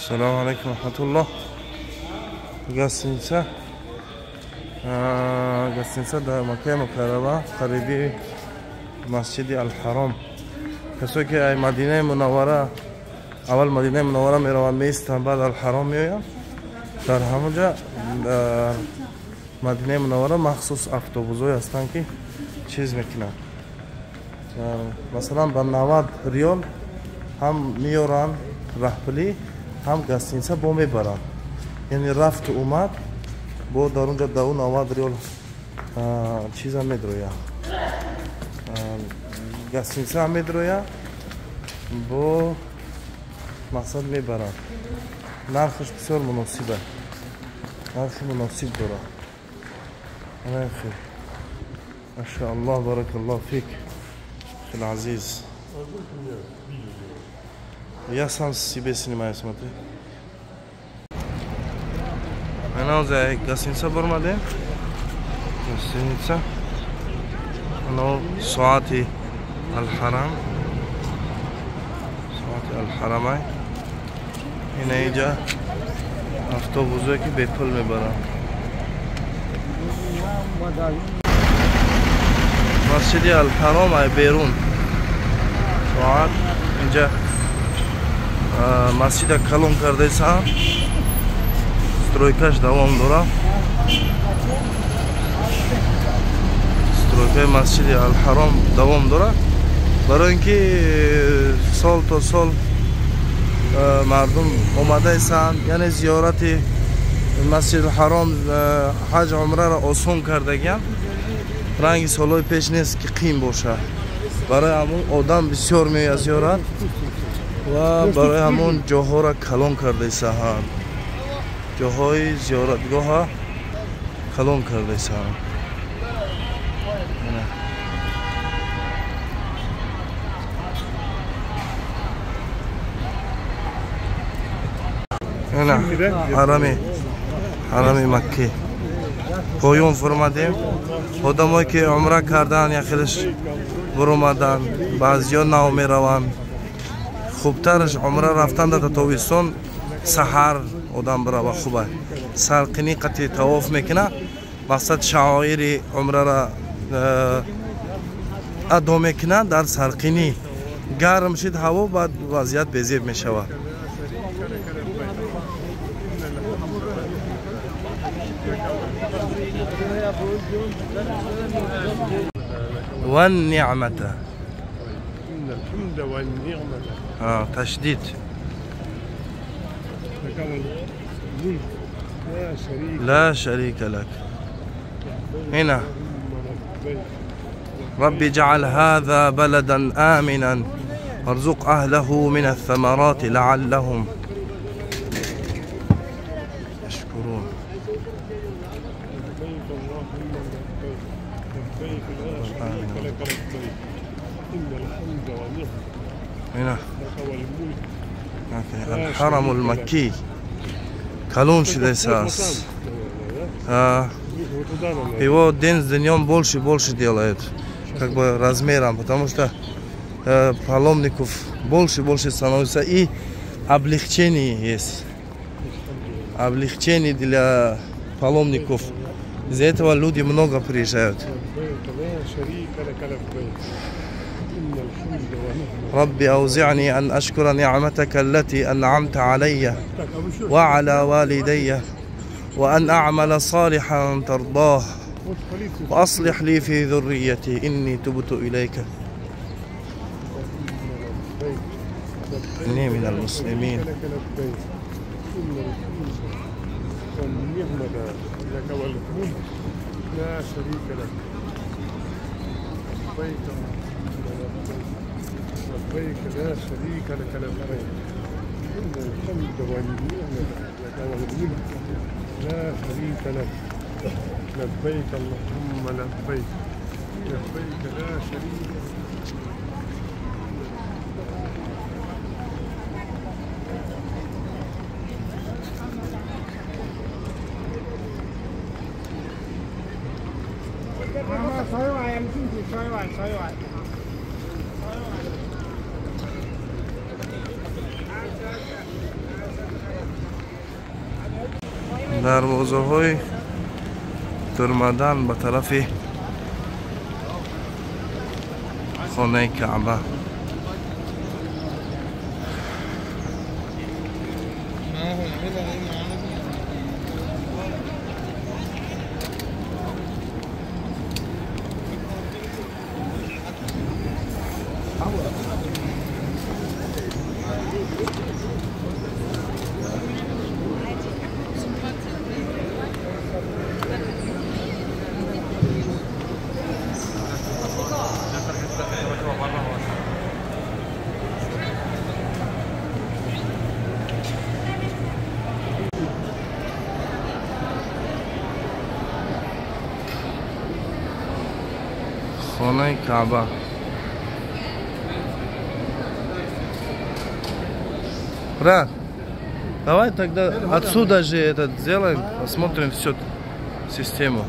Салому алейкум рахматуллоҳ. Гостиница. Гостиница дар Маккаи Мукаррама, қариби Масҷиди Алҳаром. Касое ки ай Мадинаи Мунаввара, аввал Мадинаи Мунаввара мераванд, меистанд, баъд Алҳаром меоянд. Дар ҳамонҷа дар Мадинаи Мунаввара махсус автобусҳое ҳастанд, ки чиз мекунанд. Масалан, ба 90 риёл ҳам меёранд раҳпулӣ, ҳам гостиница бо мебаранд. Яъне рафту омад бо дар онҷа дар он 90 риёл чиза медрояд. Гостиница ҳам медрояд, бо мақсад мебаранд. Нархаш бисёр муносиб аст. Нархи муносиб дорад. Хел. Машааллоҳ, баракаллоҳ фик. Хел азиз. Я сам себе снимаю, смотри. Ана за гостиница бармадем. Гостиница. Ано соати Алҳарам. Соати Алҳарамай. Ина иҷа автобусое ки бепул мебаранд. Масҷиди Алҳаром ай берун. Соат инҷа масҷида калон кардаисанд. Стройкаш давом дорад. Стройкаи масҷиди Алҳаром давом дорад. Барои ин ки сол то сол мардум омадаисанд, яъне зиёрати масҷиди Ҳаром, ҳаҷ умраро осон кардагианд. Ранги солҳои пеш нест ки қим бошад. Барои ҳамон одам бисёр меояд зиёрат ва барои ҳамон ҷоҳоро калон кардаисанд. Ҷоҳои зиёратгоҳа калон кардаисанд. Ина ҳарами Маккӣ. Поён фуромадем. Одамое ки умра карданд, яхелаш буромаданд, баъзиё нав мераванд. Хубтараш умра рафтан дар тобистон саҳар одам бирава хуба. Сарқинӣ қати тавоф мекунад, мақсад шаоири умрара адо мекунад дар сарқинӣ. Гарм шид ҳаво, баъд вазъият безеб мешавад. والنعمة. إن الحمد والنعمة. تشديد. لا شريك لك. هنا ربي اجعل هذا بلدا آمنا وارزق أهله من الثمرات لعلهم يشكرون. هنا الحرم المكي калон шудааст. Его день с днем больше и больше делают, как бы размером, потому что паломников больше и больше становится, и облегчение есть. Облегчение для паломников. Из-за этого люди много приезжают. ربي أوزعني أن أشكر نعمتك التي أنعمت علي وعلى والدي وأن أعمل صالحا ترضاه وأصلح لي في ذريتي إني تبت إليك إني من المسلمين. لا شريك لك. لبيك لا شريك لك لبيك إن الحمد والنعمة لك والملك لا شريك لك لبيك اللهم لبيك لبيك لا شريك لك. Дарвозаҳои турмадан ба тарафи хонаи Каъба. Хонаи Каъба. Брат, давай тогда отсюда же этот сделаем, посмотрим всю систему.